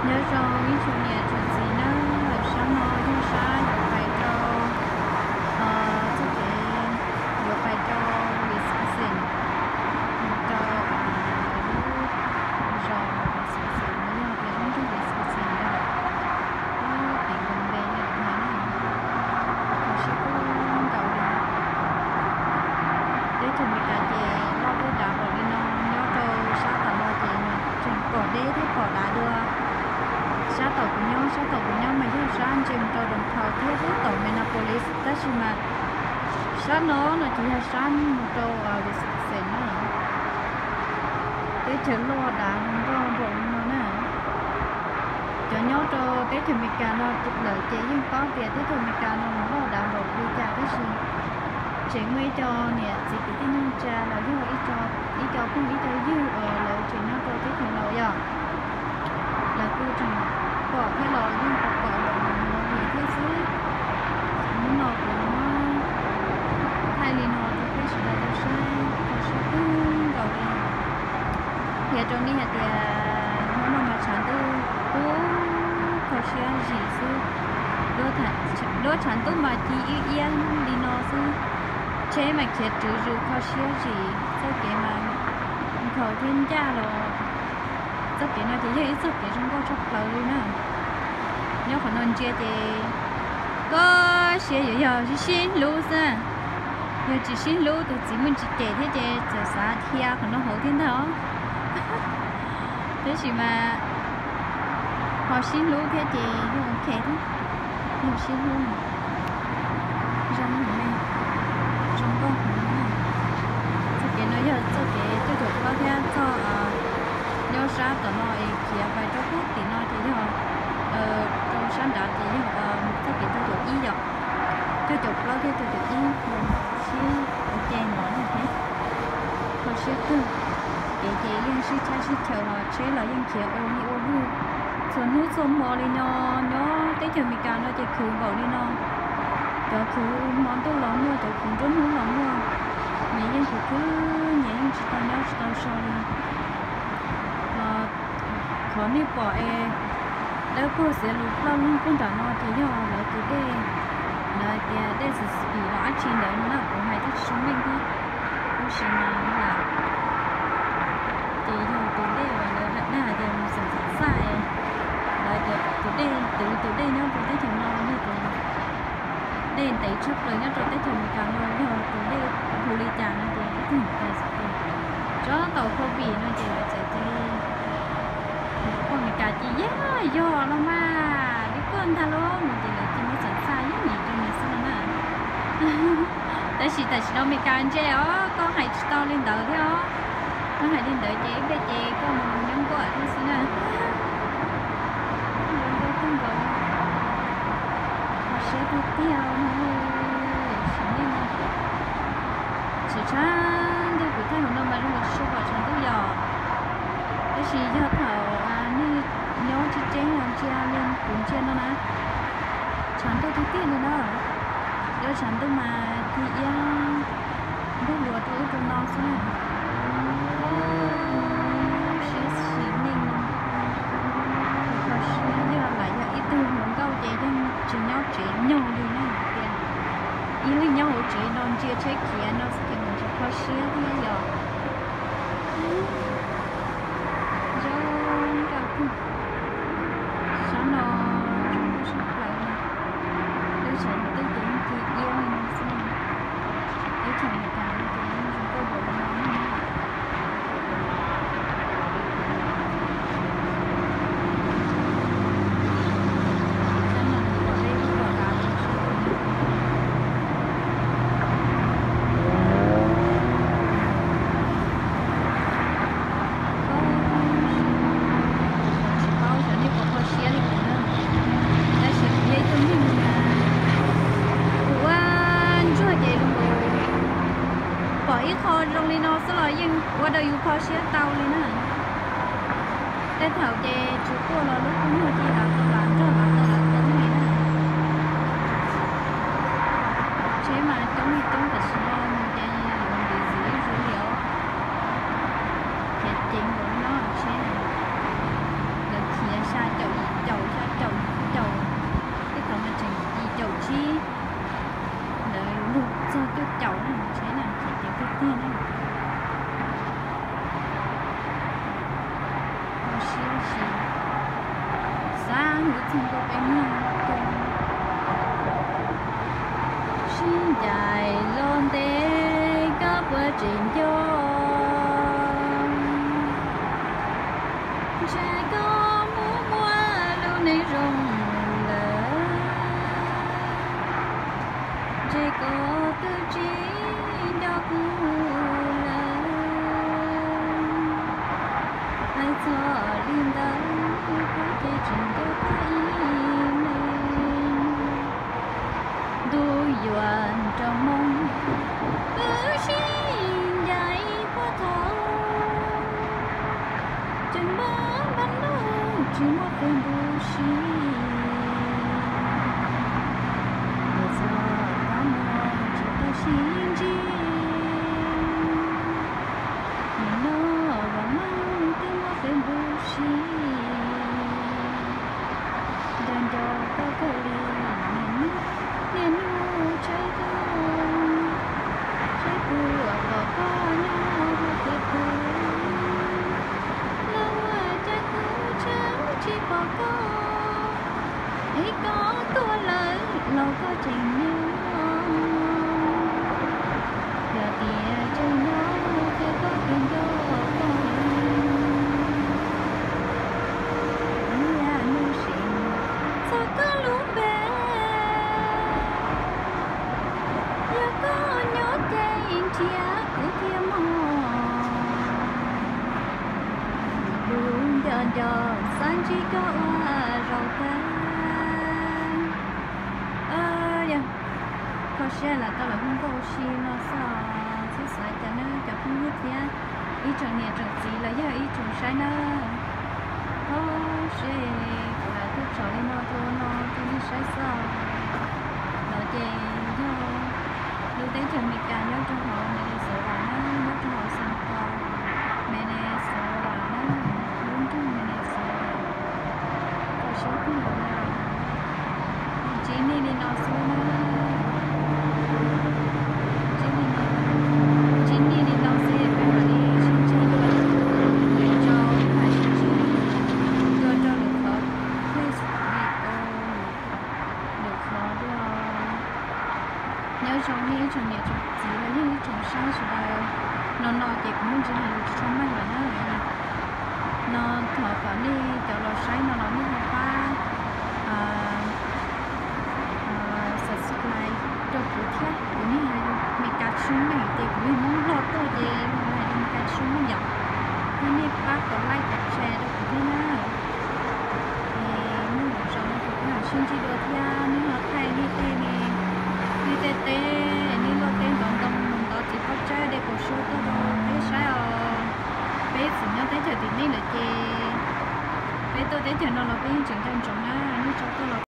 Nyob zoo ib tsoom niam tsoom txiv nawb, sab no yog sab yuav pais rau, txoj kev yuav pais rau Wisconsin, mus rau lawv lub zos Wisconsin no, yog tias lub nroog Wisconsin no, lub tỉnh Green Bay no na. Kho siab kawg nkaus li. Teb chaws Amelikas ces loj thiab dav npaum li no, nyob rau sab tom no ces nws tseem pom deb thiab pom dav dua. Sab tom kuv nyob, sab tom kuv nyob mas yog sab ntsia mus rau Downtown thiab lub tom Minneapolis, tab sis mas sab no no ces yog sab mus rau Wisconsin na. Teb chaws loj dav zoo nkauj npaum li no na. Cov nyob rau teb chaws Amelikas no lawm ces yeej paub tias teb chaws Amelikas no loj dav npaum li cas, tab sis tseem muaj ib co niam txiv kwv tij neej tsa los yog ib co phooj ib co ywg uas lawv tseem nyob rau teb chaws laus yom, lawv kuj tseem pom thiab los yeej pom pom los mus mus li thiab xwb. Hnub no kuv muab thaij li no rau peb sawv daws tau saib, kho siab kawg nkaus li. Qhia rau nej hais tias hnub no mas tshav ntuj kub kho siab zim xwb. Duab tshav ntuj mas ci iab iab li no xwb, tsheb mas khiav tswv zws kho siab zim, txoj kev mas nkhaus thiab ncaj los. Txoj kev no ces yog ib txoj kev zoo nkauj tshaj plaws li na. Nyob qhov no ntsia ces koj siab yuav yog sib sib hlub xwb. Yog tsis sib hlub tus txiv muaj tsis cem thiab ces txawm xav dhia qhov no hauv thiab ntag os. Tab sis mas ho sib hlub thiab ces yeej ok thiab. Yog sib hlub, zoo heev li, zoo nkauj heev li na. Txoj kev no yog txoj kev cuaj caum plaub thiab txoj nyob sab tom no es khiav pais rau pem tim no ces yog rau sab nrad ces yog txoj kev cuaj caum ib yom, cuaj caum plaub thiab cuaj caum ib sib ua ke no na. Kho siab kawg. Kev ces yeej sib tshab sib chaws los tsheb los yeej khiav ua li ua lug txhua hnub txhua hmo li no. Nyob teb chaws Amelikas no ces khwv npaum li no, cov khwv hmo ntuj los muaj, cov khwv nruab hnub los muaj. Nyias yeej khwv khwb, nyias yeej tsis tau nyob tsis tau so li. Qhov nej pom es dawb paug xiav lus ploj loog puag nram no ces yog lawv tus dej, lawv tias dej Xis Xis Pis los dab tsi ntawd no na, kuv hais twb tsis meej thiab. Tab sis mas lam ces yog tus dej uas lawv dag hais tias mus xeem Xam Xaj, lawv tias tus dej, tus, tus dej nyob rau teb chaws no yog tus dej ntev tshaj plaws nyob rau teb chaws Amelikas no, yog tus dej hu li cas no ces ib tug niam tais txawm tias tsob tau Covid no ces lawv txawm cia li, poj Amelikas ces yog, yog los mas li koj ntag lauj no ces lawv cia muab xeem Xam Xaj yooj yim rau nws xwb no na. Tab sis tam sim no Amelikas ntse os, koj hais tsis tau li ntawd thiab os. Koj hais li ntawd ces ib pliag ces koj mus nyob nkuaj thiab xwb na. Zoo nkauj kawg nkaus li. Kho siab tiag tiag no. Sim neej no, tshav tshav ntuj, kuv thaij hauv no mas zoo nkaus tsis tshua pom tshav ntuj yom. Tab sis yog thaum nej nyob tseeb tseeb los ntsia li kuv ntsia no na, tshav ntuj tiag tiag li na. Lub tshav ntuj mas ci iab npog luas rau ub rau no xwb na. Kho siab sim neej no. Kho siab, yog lam yog ib tug hluas nkauj ces yeej tsis nyob tsev nyoog li na tias. Ib leeg nyob hauv tsev no ntsia tsheb khiav no xwb ces mus tsis kho siab thiab yom. Zoo nkauj kawg. Sab no zoo nkauj sab plaws li. Lub tshav ntuj ces yeej ci iab li no xwb. Teb chaws Amelikas no ces yeej zoo nkauj npaum li no. Sab no pom deb thiab pom dav rau sab no. Tsis paub xyov nej puas kho siab li kuv na, tab sis kuv yog ib tug neeg uas kuv ua ntsuag ces zoo nkaus pom ib qho zoo li no xwb los yeej ua rau yus kho siab tau li na. Tej thaum ces tsis quaj los lub kua muag ces lam tau lam nrog lam tau lam teev li na. Tsheb mas coob li coob, tam sim no mus ces yuav ntev ntxiv ib zaug li os. Khiav ceev npaum li no tsheb, lawv khiav xya caum txog ntua peb mloog. Sib ncaim los ntev koj puas tseem nco? Ntshe koj mus muaj lub neej zoo lawm, ntshe koj twb tsis nco kuv lawm. Hais txog li ntawd, kuv ces tseem nco koj ib leeg. Ntuj yuav nrog moo, wb sib ncaim puag thaum tseem npab npab ntuj tsis muaj Facebook siv, yuav txog kab mob tsis tau sib ntsib. Nim no vam meej twb muaj Facebook siv, nco nco koj kawg li niaj hnub niaj hnub tshaib tuag, tshaib tuag pom koj nyob hauv kev pw. Los ua cas kuv tseem tsis pom koj, es koj tuag lawm los koj tseem nyob. Yog tias tseem nyob ces koj kev nco koj heev. Kuv niaj hnub seev txog koj lub npe, yog koj nyob ces nrhiav kuv thiaj mog. Kuv nco nco xav ntsib koj ua zaum kawg. Yog kho siab lawm tau lawm hu nkauj ua si no xwb, txhob xav cas nawb cov phooj ywg thiab ib tsoom niam tsoom txiv los yog ib tsoom saib nawb. Kho siab kuv lam tuaj tsom li no rau no rau nej saib xwb. No ces yog lub teb chaws Amelikas nyob rau hauv Minnesota na, nyob rau hauv Saint Paul, Minnesota na, lub nroog Minnesota. Kho siab kawg nkaus li os. Ntsib nej li no xwb na. Ntsib nej li no xwb peb mam li sib ntsib dua lwm zaus, peb mam sib ntsib dua rau lwm qhov, lwm qhov dua. Nyob zoo nej ib tsoom niam tsoom txiv los yog ib tsoom saib sawv daws. No no ces kuv muaj ntsis hais lus tsis tshua meej lawm na. No thov kom nej cov los saib no los nej ho pab subscribe rau kuv thiab, kuv niaj hais lus Meskas tsis meej ces kuv yog Hmoob Nplog tuaj ces hais lus Meskas tsis meej yom. Yog nej pab kom like kom share rau kuv thiab na. Es muaj lwm zaus no kuv mam sib ntsib dua thiab, nej ho thaij nej tej me, nej tej teb, nej luaj teb ntov ntoo ntov txiv pob tsawb de kaum suab tuaj rau peb saib os. Peb txwm nyob teb chaws tim nej lawm ces peb tuaj teb chaws no los peb yeej tseem nco ntsoov na, nej tso tuaj los